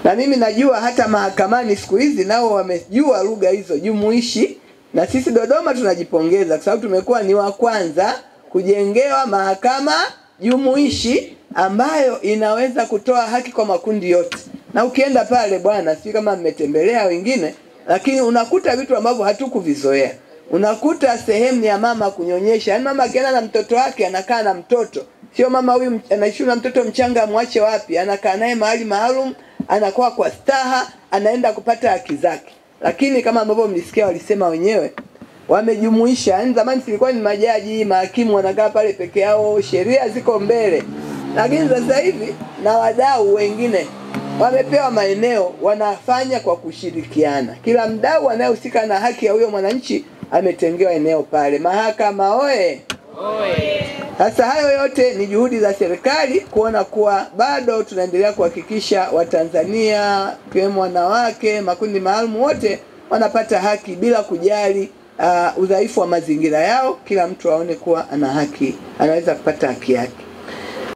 Na mimi najua hata mahakamani siku hizi nao wamejua lugha hizo jumuishi, na sisi Dodoma tunajipongeza kwa sababu tumekuwa ni wa kwanza kujengewa mahakama jumuishi ambayo inaweza kutoa haki kwa makundi yote. Na ukienda pale bwana, si kama mmetembelea wengine, lakini unakuta vitu ambavyo hatukuvizoea. Unakuta sehemu ya mama kunyonyesha, yaani mama akienda na mtoto wake anakaa na mtoto. Sio mama huyu anaishi na mtoto mchanga amwache wapi, anakaa naye mahali maalum, anakuwa kwa staha, anaenda kupata haki zake. Lakini kama ambavyo mlisikia walisema wenyewe, wamejumuisha. Yaani zamani silikuwa ni majaji, mahakimu wanakaa pale peke yao, sheria ziko mbele. Lakini sasa hivi na wadau wengine wamepewa maeneo, wanafanya kwa kushirikiana. Kila mdau anayehusika na haki ya huyo mwananchi ametengewa eneo pale. Mahakama oye! Oye! Sasa hayo yote ni juhudi za serikali kuona kuwa bado tunaendelea kuhakikisha Watanzania kiwemo wanawake, makundi maalum wote wanapata haki bila kujali udhaifu wa mazingira yao. Kila mtu aone kuwa ana haki, anaweza kupata haki yake.